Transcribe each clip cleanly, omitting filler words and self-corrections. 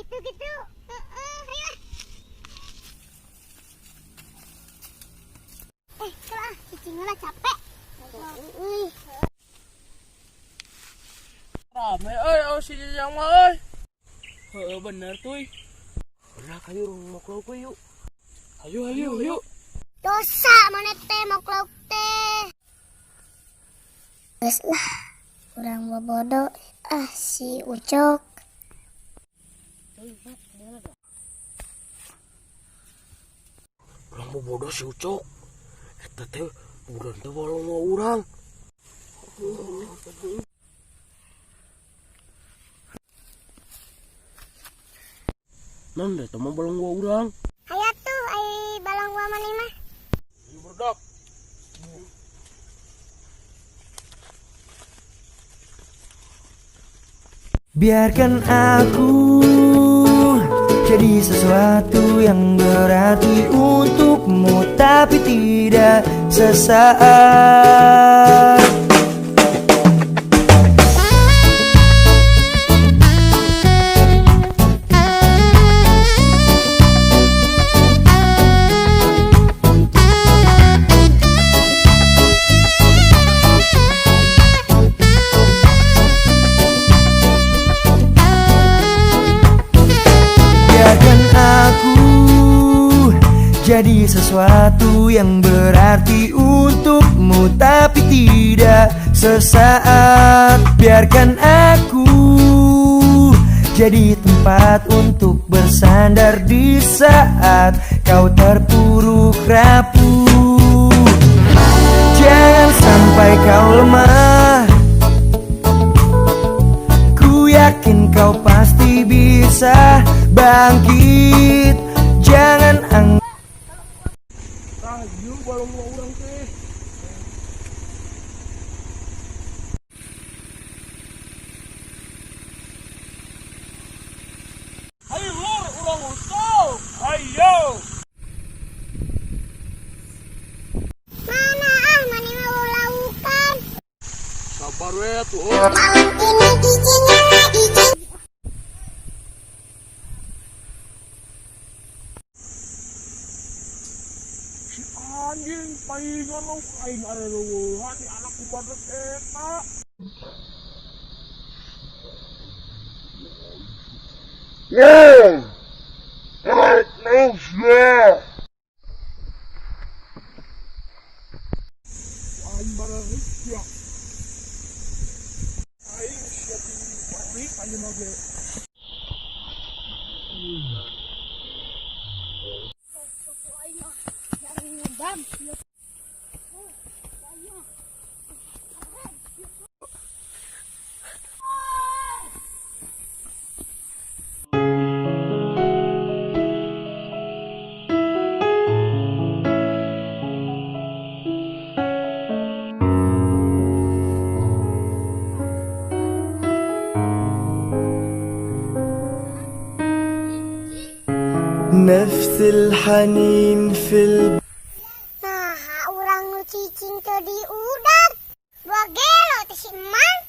Gitu-gitu. Heeh, ayo. Kalau ah, cicing lah capek. Euy. Rame euy, oh si Jajang mah euy. Heeh bener tuh. Bener kayu urang mok lauk we yuk. Ayo ayo ayo. Dosa mana teh mok lauk teh. Geus lah, urang bobodo ah si Ucok. Urang bobodo si Ucok. Eta teh urang teh balong wa urang. Non deh, mah balong wa urang. Hayo tuh ai balong wa maneh mah. Ayo berdak. Biarkan aku jadi sesuatu yang berarti untukmu, tapi tidak sesaat. Biarkan aku jadi sesuatu yang berarti untukmu, tapi tidak sesaat. Biarkan aku jadi tempat untuk bersandar di saat kau terpuruk rapuh. Jangan sampai kau lemah, ku yakin kau pasti bisa bangkit. Jangan anggap Tah, ieu balong wa urang teh. Hayo lur, urang usul. Hayo. Mana ah maneh mah laukan. Sabar we atuh. Malam ini cicingnya cicing. Si anjing paingan lauk aing areueuhan di anak ku badet eta. Aing bararik sia. Aing sia di bararik ayeuna ge. نفس الحنين في الب... Nah, urang nu cicing teu diudag. Dua gelo teh si Emang.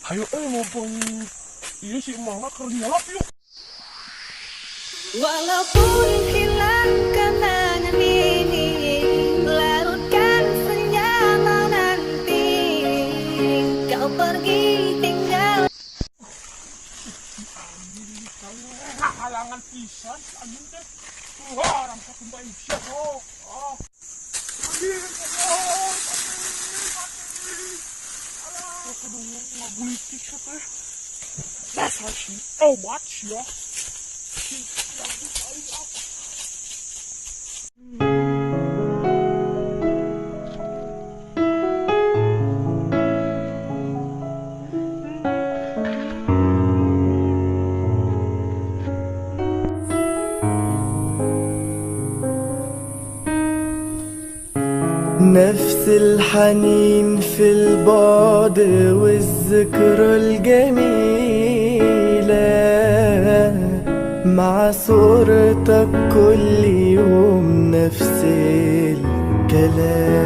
Hayo euy mumpung ieu si Emang mah keur nyelap yuk. Walaupun hilang kenangan ini, larutkan senja nanti. Kau pergi tinggal. Halangan pisan si anjing teh. Wah, orang sakumba sia oh. Oh. Anjing, oh, anjing. Alah, kudu ngagulitik sia teh. Dasar si obat sia. Si aing apa? نفس الحنين في البعد والذكرى الجميلة، مع صورتك كل يوم نفس الكلام.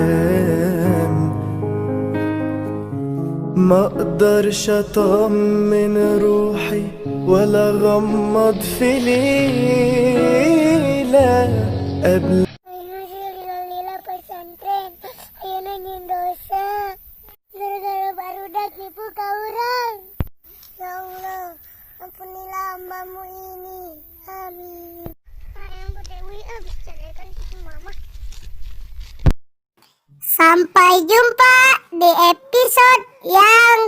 ما اقدرش اطمن روحي ولا غمض في ليلة قبل. Ayeuna sih lila-lila pesantren, ayeuna nyieun dosa. Gara-gara barudak nipu ka urang. Ya Allah, ampunilah hambamu ini. Amin. Ayam Bu Dewi abis ceraikan cucu mama. Sampai jumpa di episode yang